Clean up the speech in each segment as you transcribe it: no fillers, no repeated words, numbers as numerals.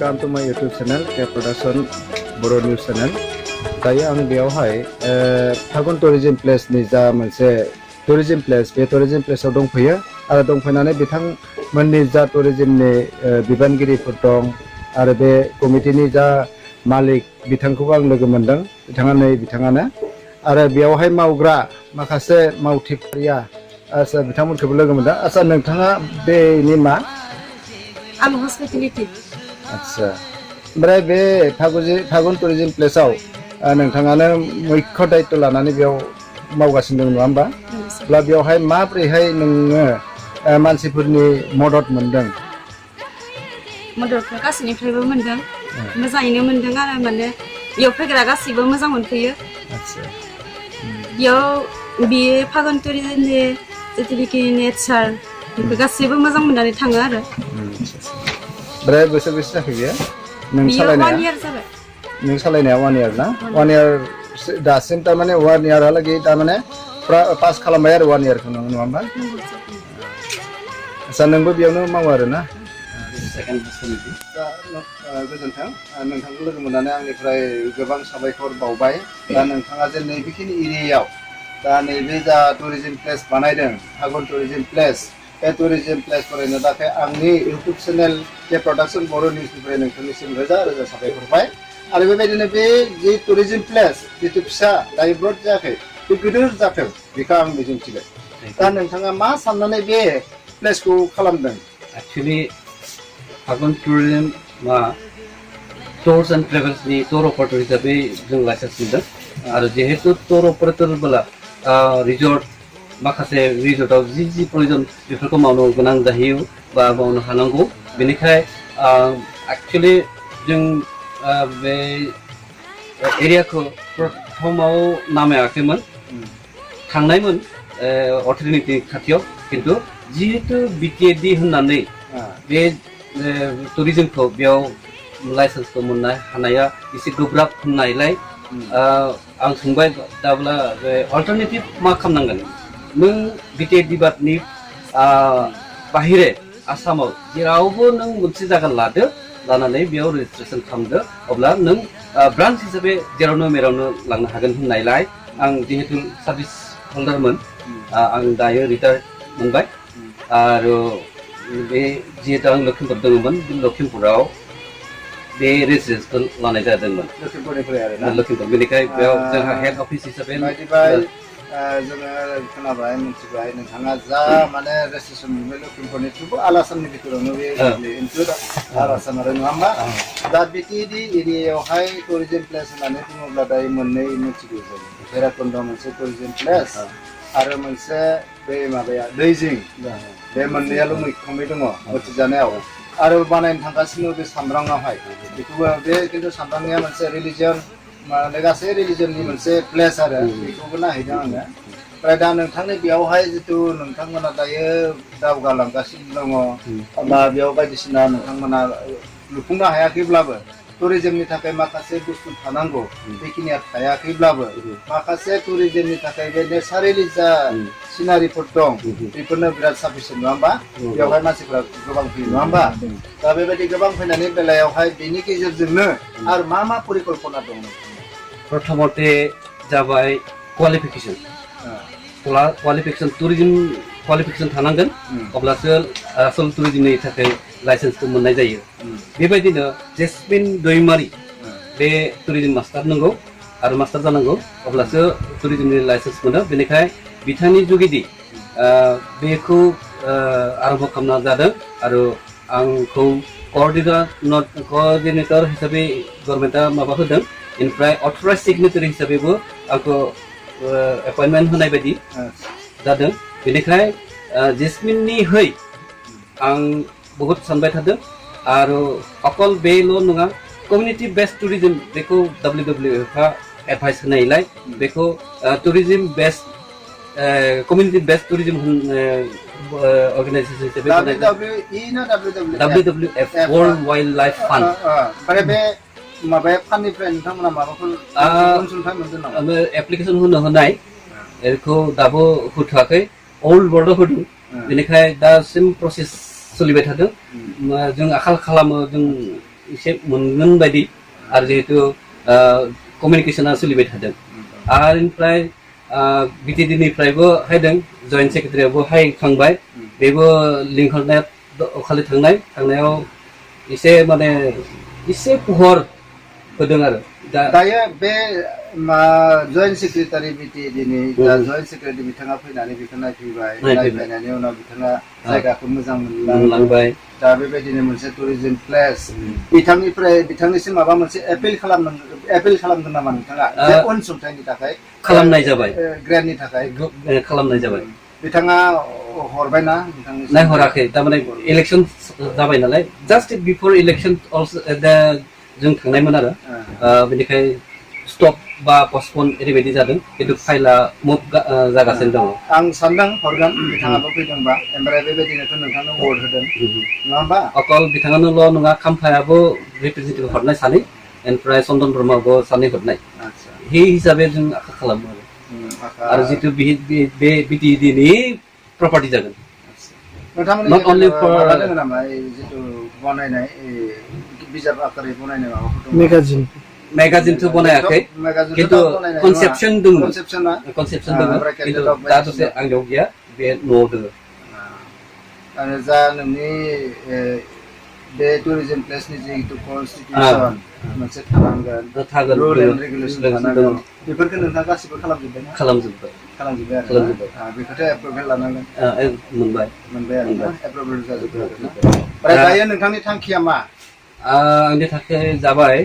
welcome to my YouTube channel, K Production Boro News Channel. दायो आं बेयावहाय फागुन tourism प्लेसनि जा मोनसे टुरिजम प्लेस बे टुरिजम प्लेसआव दंफैयो आरो दंफैनानै बिथांमोननि जा टुरिजमनि बिबानगिरिफोर दं आरो बे कमिटिनि जा मालिक बिथांखौबो आं लोगो मोनदों बिथाङानो आरो बेयावहाय मावग्रा माखासे मावथिफारिया आसा बिथांमोनखौबो लोगो मोनदों आसा नोंथाङा बेनि मा आं हस्पिटेलिटी आच्छा ओमफ्राय बे फागुन टुरिजम प्लेसआव नोंथाङानो मुख्य दायित्व लानानै बेयाव मावगासिनो दं नङा होमबा अब्ला बेयावहाय माब्रैहाय नोङो मानसिफोरनि मदद मोनदों मददखौ गासैनिफ्रायबो मोनदों मोजाङैनो मोनदों आरो माने बेयाव फैग्रा गासैबो मोजां मोनफैयो आच्छा बेयाव बियो फागुन टुरिजमनि जितुनिखि नेचार बेफोर गासैबो मोजां मोननानै थाङो आरो ओमफ्राय बोसोर बेसे जाखो बेयो नों सालायनाया 1 year जाबाय नों सालायनाया 1 year ना 1 year दासिम तारमाने 1 year हालागै तारमाने पास खालामबाय आरो 1 year खौ नङा होमबा आच्छा नोंबो बेयावनो मावो आरो ना गोजोन्थों नोंथांखौ लोगो मोननानै आंनिफ्राय गोबां साबायखर बावबाय दा नोंथाङा जे नैबेखिनि एरियायाव दा नैबे जा टुरिजम प्लेस बानायदों फागुन टुरिजम प्लेस बे टुरिजम प्लेस फरायनो थाखाय आंनि इउटुब चेनेल के प्रडाक्शन बर' निउसनिफ्राय नोंथांनिसिम रोजा रोजा साबायखर बाय आरो बेबायदिनो बे जि टुरिजम प्लेस जितु फिसा दाइब्रड जायाखै बे गिदिर जाथों बेखौ आं मिजिंथिबाय दा नोंथाङा मा साननानै बे प्लेसखौ खालामदों एक्चुअली फागुन टुरिजम मा टुर्स एंड ट्रेवल्स नि टुर ऑपरेटर हिसाबै जों लाइसेंस मोनदों आरो जेहेतु टुर ऑपरेटर बोला रिजॉर्ट माखासे रिजॉर्टआव जि प्रयोजन बेफोरखौ मावनो गोनां जाहैयो बा मावनो हानांगौ बेनिखाय एक्चुअली जों बे एरियाखौ प्रथमाव नामायाखैमोन थांनायमोन अथरिटी खाथियाव किन्तु जिहेतु बिटिएडि होननानै बे टुरिजमखौ बेयाव लाइसेन्सखौ मोननो हानाया एसे गोब्राब होननायलाय आं सोंबाय दाब्ला अल्टारनेटिभ मा खालामनांगोन नों बिटिएडि बादनि बाहिरे आसामाव जेरावबो नों मोनसे जायगा लानानै बेयाव रेजिस्ट्रेसन खालामदो अब्ला नों ब्रान्च हिसाबै जेरावनो मेरावनो लांनो हागोन होननायलाय आं जिहेतु सार्भिस हल्डारमोन आं दायो रिटायार मोनबाय आरो बे जिहेतु आं लखिमपुर दङमोन बे लखिमपुराव बे रेजिस्ट्रेसनखौ लानाय जादोंमोन लखिमपुर बेनिखाय बेयाव जोंहा हेड अफिस हिसाबै जोङो खोनाबाय मिथिबाय नोंथाङा जा माने रेजिस्ट्रेसन मोनबाय लखिमपुरनि थेवबो आलासामनि भितरावनो बे इनक्लुड आलासाम आरो नङा होमबा दा बिटिएडि एरियायावहाय टुरिजम प्लेस होननानै बुङोब्ला दायो मोननै मिथिगौ जों भैरबकुन्द मोनसे टुरिजम प्लेस आरो मोनसे बे माबाया दैजिं बे मोननैयाल' मैखोमै दङ मिथिजानायाव आरो बानायनो थांगासिनो बे सामब्रांआवहाय बेखौबो बे खिन्थु सामब्रांनिया मोनसे रिलिजन माने गासै रिलिजननि मोनसे प्लेस आरो बेखौबो नायहैदों आङो ओमफ्राय दा नोंथांनि बेयावहाय जितु नोंथांमोना दायो दावगालांगासिनो दङ बा बेयाव बायदिसिना नोंथांमोना लुफुंनो हायाखैब्लाबो टुरिजमनि थाखाय माखासे बुस्थु थानांगौ बेखिनिया थायाखैब्लाबो माखासे टुरिजमनि थाखाय बे नेचारेलि जा सिनारिफोर दं बेफोरनो बिराद साफिसियेन्ट नङा होमबा बेवहाय मानसिफ्रा गोबां फैयो नङा होमबा दा बेबायदि गोबां फैनायनि बेलायावहाय बेनि गेजेरजोंनो आरो मा परिकल्पना दं प्रथमते जाबाय क्वालिफिकेशन टुरिजम क्वालिफिकेशन थानांगोन अब्लासो आसल टुरिजमनि थाखाय लाइसेन्सखौ मोननाय जायो बेबायदिनो जेसमिन दैमारि बे टुरिजम मास्टार नांगौ आरो मास्टार जानांगौ अब्लासो टुरिजमनि लाइसेन्स मोनो बेनिखाय बिथांनि जुगिदि बेखौ आरम्भ खालामना जादों आरो आंखौ कोअर्डिनेटर हिसाबै गभर्नमेन्टआ माबा होदों इनिफ्राय अथराइज सिगनेटारि हिसाबैबो आंखौ एपइन्टमेन्ट होनाय बायदि जादों बेनिखाय जेसमिननि है आं बहुत सानबाय थादों आरो अकल बेल' नङा कमिउनिटि बेस्ड टुरिजम बेखौ WWF एडभाइस होनायलाय बेखौ tourism based community based tourism organisation हिसाबै WWF world wild life fund बे माबाया फान्डनिफ्राय नोंथांमोना माबाफोर अनसुंथाइ मोनदों नामा एप्लिकेसन होनाय बेखौ दाबो होथ'वाखै अल्ड वर्ल्डआव होदों बेनिखाय दासिम प्रसेस सोलिबाय थादों जों आखाल खालामो जों एसे मोनगोन बायदि आरो जिहेतु कमिउनिकेशना सोलिबाय थादों आरो ओमफ्राय बिटिडिनिफ्रायबो हायदों जइन्ट सेक्रेटारियाबो हायखांबाय बेबो लिंहरनाया खालि थांनायाव एसे माने एसे पुहर होदों आरो दायो बे जइन्ट सेक्रेटारि बिटिडिनि जइन्ट सेक्रेटारि बिथाङा फैनानै बेखौ नायफैबाय नायफैनायनि उनाव बिथाङा जायगाखौ मोजां मोनलांबाय दा बेबायदिनो मोनसे टुरिजम प्लेस बिथांनिसिम माबा मोनसे एपिल खालामदों नामा नोंथाङा जे अनसुंथाइनि थाखाय खालामनाय जाबाय ग्रेन्टनि थाखाय खालामनाय जाबाय बिथाङा हरबायना नायहराखै थारमाने इलेक्सन जाबाय नालाय जास्ट बिफोर इलेक्सन जों थांनायमोन आरो बेनिखाय स्टप बा पस्टपन ओरैबायदि जादों खिन्थु फाइला मुभ जागासिनो दङ आं सानदों हरगोन बिथाङाबो फैदोंबा ओमफ्राय बेबायदिनोथ' नोंथांनो भट होदों नङा होमबा अकल बिथाङानोल' नङा खाम्फायाबो रिप्रेजेन्टेटिभ हरनाय सानै ओमफ्राय चन्दन ब्रह्माबो सानै हरनाय बे हिसाबै जों आखा खालामो आरो जितु बे बिटिडिनि प्रपार्टि जागोन नोंथांमोननि माबा नामा जितु बनायनाय बिजाब आकारै बनायनाय माबाफोर मेगाजिनथ' बनायाखै खिन्थु कनसेप्सन दङ खिन्थु दा दसे आंनियाव गैया बे न'आव दङ आरो जा नोंनि बे टुरिजम प्लेसनि जिहेतु कनस्टिटिउसन मोनसे थानांगोन रुल एन्ड रेगुलेसन थानांगोन बेफोरखौ नोंथाङा गासिबो खालामजोब्बाय आरो बेखौथ' एप्रुभेल लानांगोन मोनबाय आरो एप्रुभेल जाजोब्बाय आरो दायो नोंथांनि थांखिया मा आंनि थाखाय जाबाय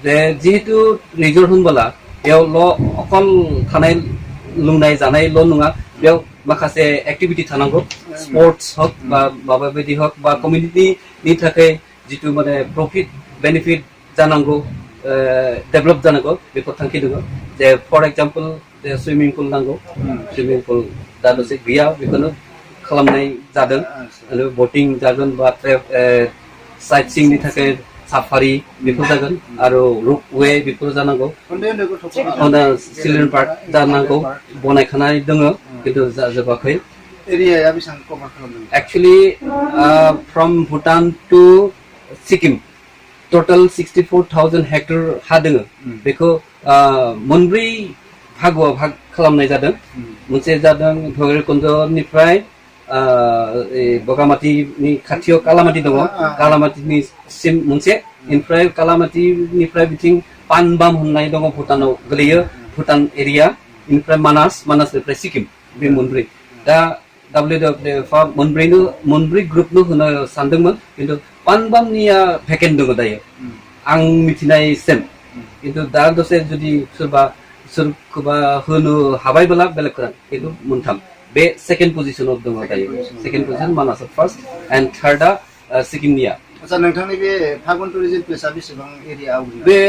जे जिहेतु रिजर्ट होनबोला बेयावल' अकल थानाय लोंनाय जानायल' नङा बेयाव माखासे एक्टिभिटि थानांगौ स्पर्ट्स हक बा माबा बायदि हक बा कमिउनिटिनि थाखाय जितु माने प्रफिट बेनिफिट जानांगौ डेभेलप जानांगौ बेफोर थांखि दङ जे फर एग्जाम्पल सुइमिं पुल नांगौ सुइमिं पुल दा दसे गैया बेखौनो खालामनाय जादों आरो बटिं जागोन बा साइट सिंनि थाखाय साफारि बेफोर जागोन आरो रुपवे बेफोर जानांगौ चिलड्रेन पार्क जानांगौ बनायखानाय दङ खिन्थु जाजोबाखै एरियाया बेसेबां कभार खालामदों actually from Bhutan to Sikkim total 64,000 hectare हा दङ बेखौ मोनब्रै भागोआव भाग खालामनाय जादों मोनसे जादों भैरबकुन्दनिफ्राय बगामाथिनि खाथियाव कालामाति दङ कालामातिनिसिम मोनसे ओमफ्राय कालामातिनिफ्राय बिथिं पानबाम होननाय दङ भुटानाव गोलैयो भुटान एरिया ओमफ्राय मानासनिफ्राय सिक्किम बे मोनब्रै दा WWF मोनब्रै ग्रुपनो होनो सानदोंमोन खिन्थु पानबामनिया भेकेन्ट दङ दायो आं मिथिनायसिम खिन्थु दा दसे जुदि सोरखौबा होनो हाबायबोला बेलेग खोथा खिन्थु मोनथाम बे सेकेन्ड पजिशनाव दङ दायो सेकेन्ड पजिशन मानासआ फार्स्ट एन्ड थार्डआ सिक्किमनिया आচ্ছা नोंथांनि बे फागुन टुरिजम प्लेसआ बेसेबां एरिया आवग्रिनाय बे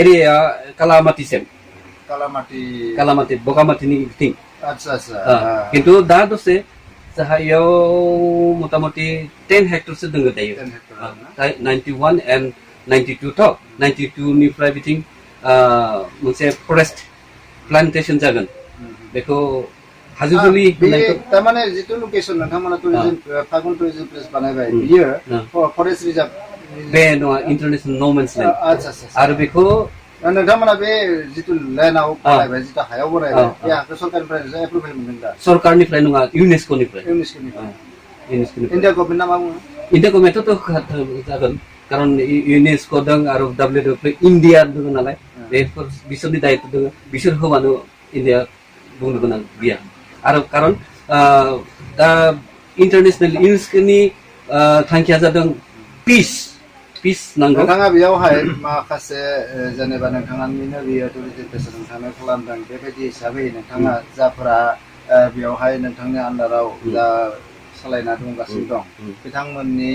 एरियाया कालामातिसिम कालामाति बगामातिनि बिथिं आচ্ছা खिन्थु दा दसे जाहायाव मतामति 10 हेक्टरसो दङ दायो 91 एन्ड 92 थ' 92 निफ्राय बिथिं मोनसे फरेस्ट प्लान्टेसन जागोन बेखौ हाजोजुलि तारमाने जितु लोकेसन नोंथांमोना टुरिजम फागुन टुरिजम प्लेस बानायबाय बियो फरेस्ट रिजार्भ बे नङा इन्टारनेशनेल नो मेन्स लेन्ड आচ্ছা आरो बेखौ नोंथांमोना बे जितु लेन्डआव बानायबाय जितु हायाव बानायबाय बे हाखौ सरकारनिफ्राय एप्रुभेल मोनदों दा सरकारनिफ्राय नङा इउनेस्क'निफ्राय इन्डिया गभर्नमेन्टआ मा बुङो इन्डिया गभर्नमेन्टआथ' जागोन कारण इउनेस्क' दं आरो WWF इन्डिया दङ नालाय बेफोर बिसोरनि दायित्व दङ बिसोर होबानो इन्डिया बुंनो गोनां गैया आरो कारण दा इन्टारनेशनेल इउनेस्क'नि थांखिया जादों पिस नांगौ नोंथाङा बेयावहाय माखासे जेनेबा नोंथाङानिनो बियो टुरिजम प्लेस नोंथांनो खालामदों बेबायदि हिसाबै नोंथाङा जाफोरा बेयावहाय नोंथांनि आन्दाराव जा सालायना दंगासिनो दं बिथांमोननि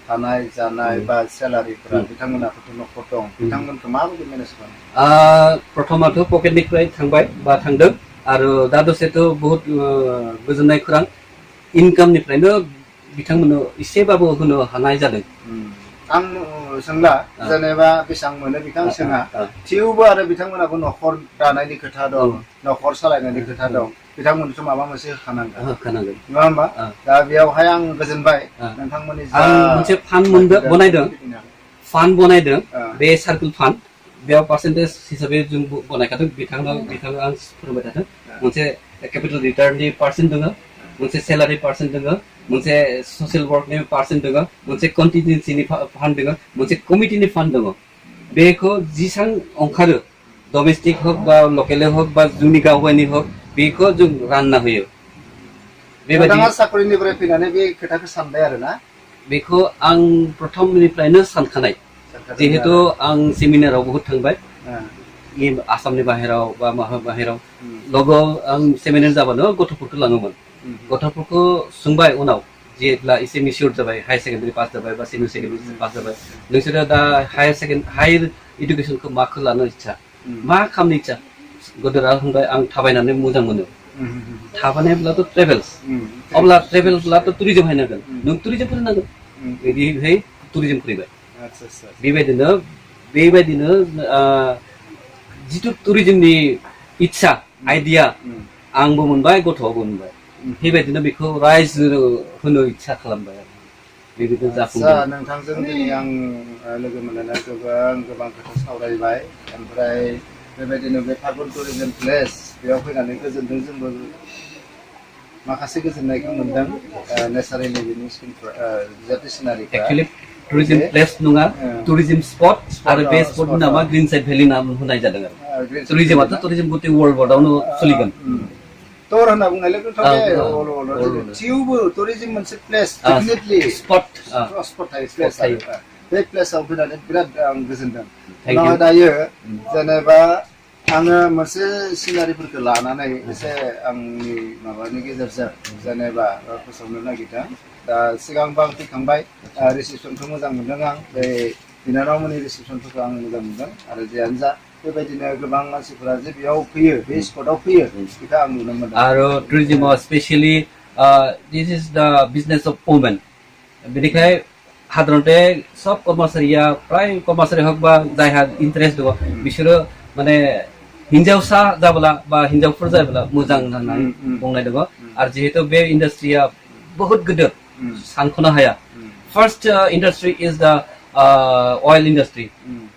थानाय जानाय बा सेलारिफोरा बिथांमोनाथ' न'खर दं बिथांमोनखौ माबायदि मेनेज खालामो प्रथमाथ' पकेटनिफ्राय थांदों आरो दा दसेथ' बहुत गोजोननाय खौरां इनकामनिफ्रायनो बिथांमोननो एसेबाबो होनो हानाय जादों आं सोंला जेनेबा बेसेबां मोनो बिथां सोङा थेवबो आरो बिथांमोनाबो न'खर दानायनि खोथा दं न'खर सालायनायनि खोथा दं बिथांमोनथ' माबा मोनसे होखानांगोन नङा होमबा दा बेयावहाय आं गोजोनबाय नोंथांमोननि मोनसे फान्ड बनायदों फान्ड बनायदों बे सार्कल फान्ड बेयाव पार्सेन्टेज हिसाबै जों बनायखादों बिथाङा आं फोरमायबाय थादों मोनसे केपिटेल रिटार्ननि पार्सेन्ट दङ मोनसे सेलारि पार्सेन्ट दङ मोनसे ससियेल वर्कनि पार्सेन्ट दङ मोनसे कन्टिजेन्सिनि फान्ड दङ मोनसे कमिटिनि फान्ड दङ बेखौ जेसां ओंखारो डमेस्टिक हक बा लकेल हक बा जोंनि गावनि हक बेखौ जों रानना होयो बेबायदि साखरिनिफ्राय फैनानै बे खोथाखौ सानबाय आरो ना बेखौ आं प्रथमनिफ्रायनो सानखानाय जिहेतु आं सेमिनाराव बहुत थांबाय आसामनि बाहेराव बा माहा बाहेराव लोगोआव आं सेमिनार जाबानो गथ'फोरखौ लाङोमोन गथ'फोरखौ सोंबाय उनाव जेब्ला एसे मिसियर जाबाय हायार सेकेन्डारि पास जाबाय बा सिनियर सेकेन्डारि पास जाबाय नोंसोरो दा हायार इडुकेसनखौ माखौ लानो इच्छा मा खालामनो इच्छा गोदोरा होनबाय आं थाबायनानै मोजां मोनो थाबायनायब्लाथ' ट्रेभेल्स अब्ला ट्रेभेलब्लाथ' टुरिजम हायनांगोन नों टुरिजम फोरोंनांगोन बिदिहाय टुरिजम फैबाय बेबायदिनो जिथु टुरिजमनि इच्छा आइडिया आंबो मोनबाय गथ'आबो मोनबाय बेबायदिनो बेखौ रायजो होनो इच्छा खालामबाय बेबायदिनो जाफुंबाय नोंथांजों दिनै आं लोगो मोननानै गोबां खोथा सावरायबाय ओमफ्राय बेबायदिनो बे फागुन टुरिजम प्लेस बेयाव फैनानै गोजोनदों जोंबो माखासे गोजोननायखौ मोनदों नेचारेलि बिनि जाहाथे सिनारिखौ एक्चुअली टुरिजम प्लेस नङा टुरिजम स्पट आरो बे स्पटनि नामा ग्रीन साइड भेलि नाम होनाय जादों आरो टुरिजमाथ' टुरिजम गटे वर्ल्ड वार्ल्डआवनो सोलिगोन टुर होनना बुंनाय लोगो थेवबो टुरिजम मोनसे प्लेस डेफिनेटलि स्पट थायो प्लेस थायो बे प्लेसाव फैनानै बिराद आं गोजोनदों उनाव दायो जेनेबा आङो मोनसे सिनारिफोरखौ लानानै एसे आंनि माबानि गेजेरजों जेनेबा फोसावनो नागिरदों दा सिगांबो आं फैखांबाय रिसेपसनखौ मोजां मोनदों आं बे बिनानावमोननि रिसेपसनफोरखौ आं मोजां मोनदों आरो जियानो जा बेबायदिनो गोबां मानसिफोरा जे बेयाव फैयो बे स्पटआव फैयो बेखौ आं नुनो मोनदों आरो टुरिजमाव स्पेसियेलि दिस इज द बिजनेस अफ वुमेन बेनिखाय साधारनते सब कर्मचारिया प्राय कर्मचारि हक बा जायहा इन्टारेस्ट दङ बिसोरो माने हिन्जावसा जाब्ला बा हिन्जावफोर जाब्ला मोजां होननानै बुंनाय दङ आरो जिहेतु बे इन्डास्ट्रिया बहुत गिदिर सानख'नो हाया फार्स्ट इन्डास्ट्रि इज द oil industry.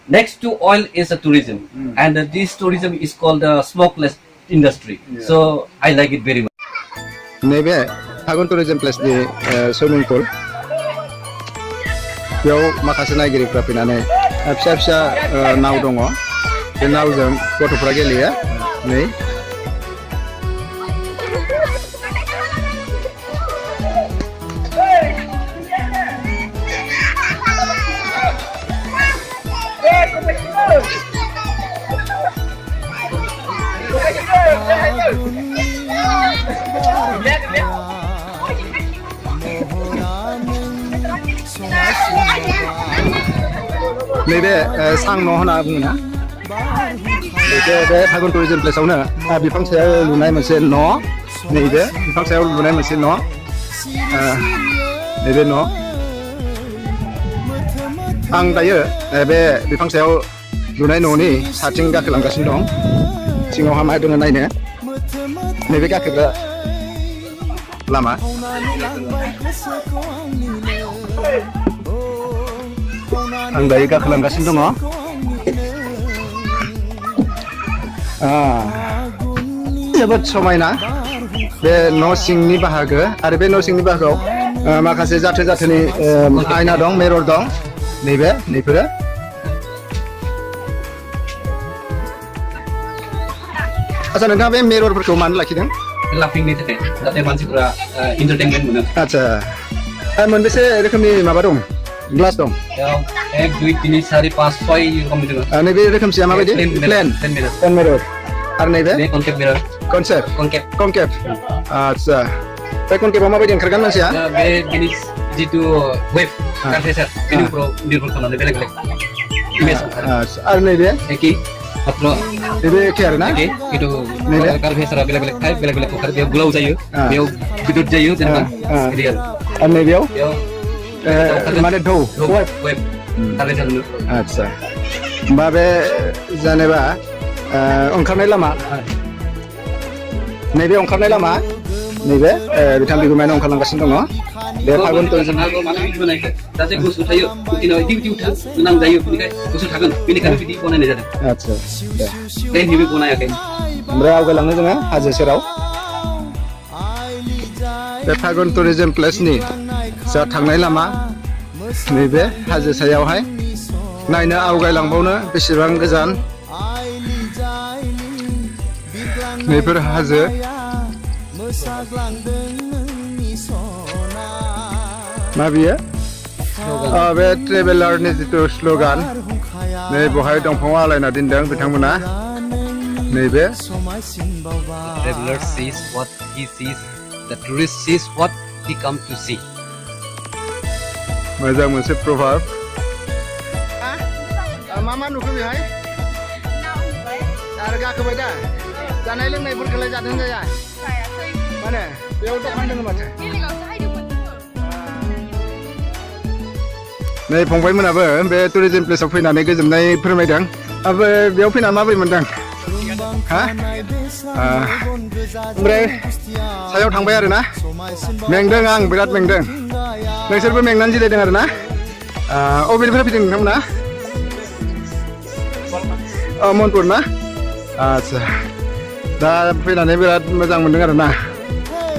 Next to oil is the tourism, and this tourism is called the smokeless industry. So I like it very much. नैबे फागुन टुरिजम प्लेसनि सुइमिं पुल बेयाव माखासे नायगिरिफ्रा फैनानै फिसा फिसा नाव दङ बे नावजों गथ'फ्रा गेलेयो नै नैबे सां न' होनना बुङोना बे फागुन टुरिजम प्लेसावनो बिफां सायाव लुनाय मोनसे न' नैबे बिफां सायाव लुनाय मोनसे न' नैबे न' आं दायो बे बिफां सायाव लुनाय न'नि साथिं गाखोलांगासिनो दं सिङावहा मा दङ नायनो नैबे गाखोग्रा लामा आं दायो गाखोलांगासिनो दङ जोबोद समायना बे न' सिंनि बाहागो आरो बे न' सिंनि बाहागोआव माखासे जाथोनि आयना दं मिरर दं नैफोरो आच्छा नोंथाङा बे मिररफोरखौ मानो लाखिदों लाफिंनि थाखाय जाहाथे मानसिफोरा एन्टारटेनमेन्ट मोनो आच्छा मोनबेसे रोखोमनि माबा दं ग्लास दं 1 2 3 4 5 6 रोखोमनि दङ नैबे रोखोमसेया माबायदि प्लेन मिरर आरो नैबे कनकेभ आच्छा बे कनकेभआव माबायदि ओंखारगोन मानसिया बे बिनि जितु वेब कारपेचार बेनि उनाव निर्भर खालामनानै बेलेग इमेज आच्छा आरो नैबे एखे मात्र नैबे एखे आरो ना किन्तु कारपेचारा बेलेग थायो बेलेग ओंखारो बेयाव गोलाव जायो बेयाव गिदिर जायो जेनेबा बिदि आरो नैबेयाव माने वेब कारपेचार आच्छा होमबा बे जेनेबा ओंखारनाय लामा नैबे ओंखारनाय लामा नैबे बिथां बिगुमायानो ओंखारलांगासिनो दङ बे फागुन टुरिजम माने बिदि बनायखो जाहाथे गुसु थायो दिनाव डिउटियाव गोनां जायो बेनिखाय गुसु थागोन बेनिखायनो बिदि बनायनाय जादों आच्छा दे बे निबो बनायाखै ओमफ्राय आवगायलाङो जोङो हाजो सेराव बे फागुन टुरिजम प्लेसनि जा थांनाय लामा नैबे हाजो सायावहाय नायनो आवगायलांबावनो बेसेबां गोजान नैफोर हाजो मा बियो बे ट्रेभेलारनि जिथु स्ल'गान नै बहाय दंफाङाव आलायना दोनदों बिथांमोना नैबे traveler sees what he sees the tourist sees what he come to see मोजां मोनसे प्रभाब मा मा नुखो बेहाय आरो गाखोबाय दा जानाय लोंनायफोरखौलाय जादों जाया माने बेयाव दखान दङ माथो नै फंबायमोनाबो बे टुरिजम प्लेसाव फैनानै गोजोननाय फोरमायदों बेयाव फैना माबोरै मोनदों हा ओमफ्राय सायाव थांबाय आरो ना मेंदों आं बिराद मेंदों नोंसोरबो मेंनानै जिरायदों आरो ना अबेनिफ्राय फैदों नोंथांमोना मनपुर ना आच्छा दा फैनानै बिराद मोजां मोनदों आरो ना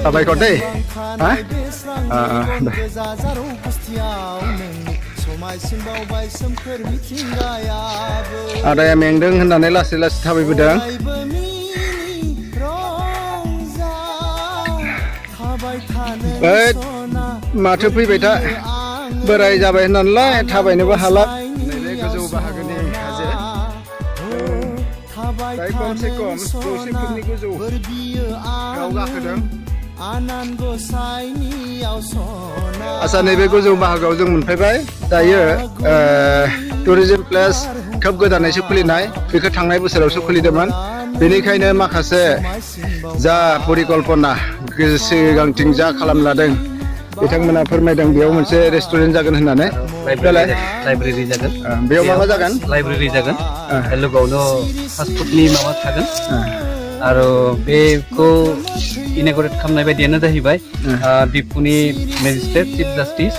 साबायखर दै हा दे आदाया मेंदों होननानै लासै लासै थाबायबोदों माथो फैबाय था बोराय जाबाय होननानैलाय थाबायनोबो हाला नैबे गोजौ बाहागोनि हाजो खमसे खम 100 फुटनि गोजौआव गाखोदों आच्छा नैबे गोजौ बाहागोआव जों मोनफैबाय दायो टुरिजम प्लेस खोब गोदानैसो खुलिनाय बेखौ थांनाय बोसोरावसो खुलिदोंमोन बेनिखायनो माखासे जा परिकल्पना सिगांथिं जा खालामलादों बिथांमोना फोरमायदों बेयाव मोनसे रेस्टुरेन्ट जागोन होननानै लाइब्रेरि जागोन बेयाव मा जागोन लाइब्रेरि जागोन लोगोआवनो फास्ट फुडनि माबा थागोन आरो बेखौ इनगरेट खालामनाय बायदियानो जाहैबाय डिपुनि मेजिस्ट्रेट चिफ जास्टिस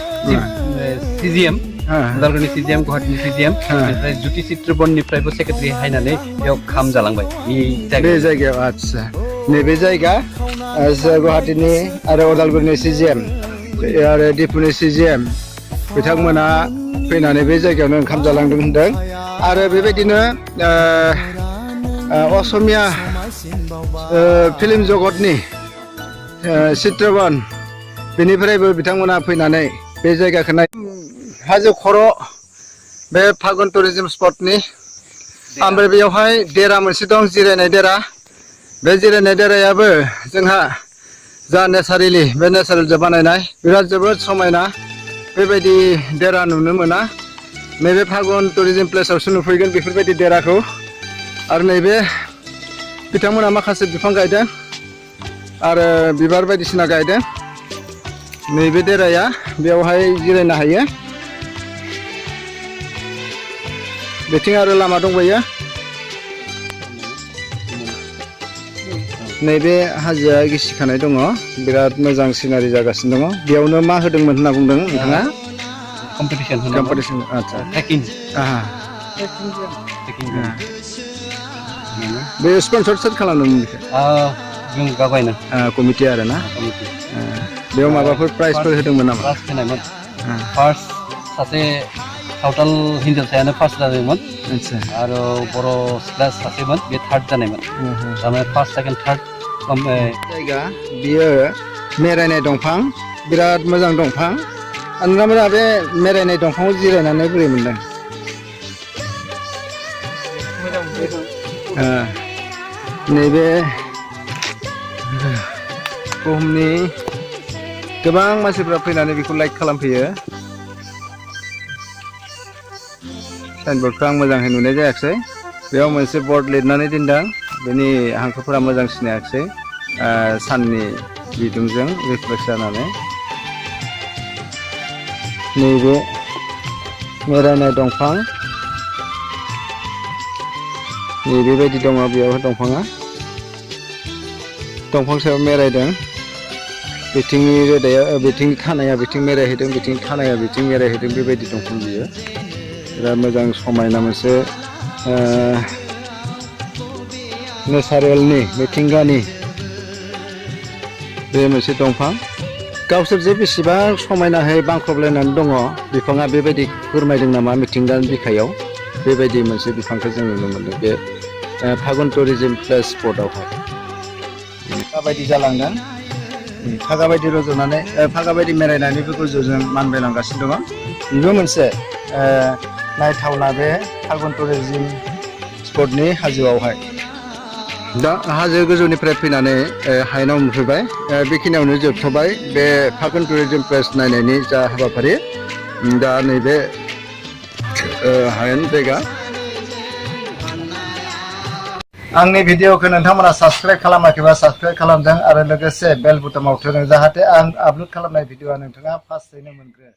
सिजिएम उदालगुरिनि सिजिएम गुवाहाटीनि सिजिएम ओमफ्राय ज्योति चित्रबननिफ्रायबो सेक्रेटारि हायनानै बेयाव खाम जालांबाय बे जायगायाव आच्छा नैबे जायगा गुवाहाटीनि आरो उदालगुरिनि सिजिएम आरो डिपुनि सिजिएम बिथांमोना फैनानै बे जायगायावनो ओंखाम जालांदों होनदों आरो बेबायदिनो असमिया फिल्म जगतनि चित्रबन बेनिफ्रायबो बिथांमोना फैनानै बे जायगाखौ नाय हाजो खर' बे फागुन टुरिजम स्पटनि ओमफ्राय बेयावहाय देरा मोनसे दं जिरायनाय देरा बे जिरायनाय देरायाबो जोंहा जा नेचारेलि बे नेचारेलजों बानायनाय बिराद जोबोद समायना बेबायदि देरा नुनो मोना नैबे फागुन टुरिजम प्लेसावसो नुफैगोन बेफोरबायदि देराखौ आरो नैबे बिथांमोना माखासे बिफां गायदों आरो बिबार बायदिसिना गायदों नैबे देराया बेयावहाय जिरायनो हायो बेथिं आरो लामा दंबायो नैबे हाजोआ गिसिखानाय दङ बिराद मोजां सिनारि जागासिनो दङ बेयावनो मा होदोंमोन होनना बुंदों नोंथाङा कम्पिटिसन आच्छा बे स्पन्सर सोर खालामदोंमोन बेखौ जों गावगायनो कमिटि आरो ना बेयाव माबाफोर प्राइजफोर होदोंमोन नामा फार्स्ट सासे सावताल हिन्जावसायानो फार्स्ट जादोंमोन आरो बर' सिख्ला सासेमोन बे थार्ड जानायमोन थारमाने फार्स्ट सेकेन्ड थार्ड जायगा बियो मेरायनाय दंफां बिराद मोजां दंफां नोंथांमोना बे मेरायनाय दंफाङाव जिरायनानै बोरै मोनदों नैबे बुहुमनि गोबां मानसिफ्रा फैनानै बेखौ लाइक खालामफैयो साइनबर्डखौ आं मोजाङै नुनाय जायाखिसै बेयाव मोनसे बर्ड लिरनानै दोनदों बेनि हांखोफोरा मोजां सिनायाखिसै साननि बिदुंजों रिफ्लेक्ट जानानै नैबे मेरायनाय दंफां बेबायदि दङ बेयाव दंफाङा दंफां सायाव मेरायदों बिथिंनि रोदाया बिथिंनि खानाया बिथिं मेरायहैदों बिथिं खानाया बिथिं मेरायहैदों बेबायदि दंफां बियो बिराद मोजां समायना मोनसे नेचारेलनि मिथिंगानि बे मोनसे दंफां गावसोर जे बेसेबां समायनाहै बांख्रबलायनानै दङ बिफाङा बेबायदि फोरमायदों नामा मिथिंगानि बिखायाव बेबायदि मोनसे बिफांखौ जों नुनो मोनदों बे फागुन टुरिजम प्लेस स्पटआवहाय माबायदि जालांदों फागा बायदि रज'नानै फागा बायदि मेरायनानैबो गोजौजों मानबायलांगासिनो दङ बेबो मोनसे नायथावना बे फागुन टुरिजम स्पटनि हाजोआवहाय दा हाजो गोजौनिफ्राय फैनानै हायेनाव मोनफैबाय बेखिनियावनो जोबथ'बाय बे फागुन टुरिजम प्लेस नायनायनि जा हाबाफारि दा नैबे हायेन जायगा आंनि भिडिअखौ नोंथांमोना साबस्क्राइब खालामाखैबा साबस्क्राइब खालामदों आरो लोगोसे बेल बुटामाव थुदों जाहाथे आं आपल'ड खालामनाय भिडिअआ नोंथाङा फार्स्टयैनो मोनगोन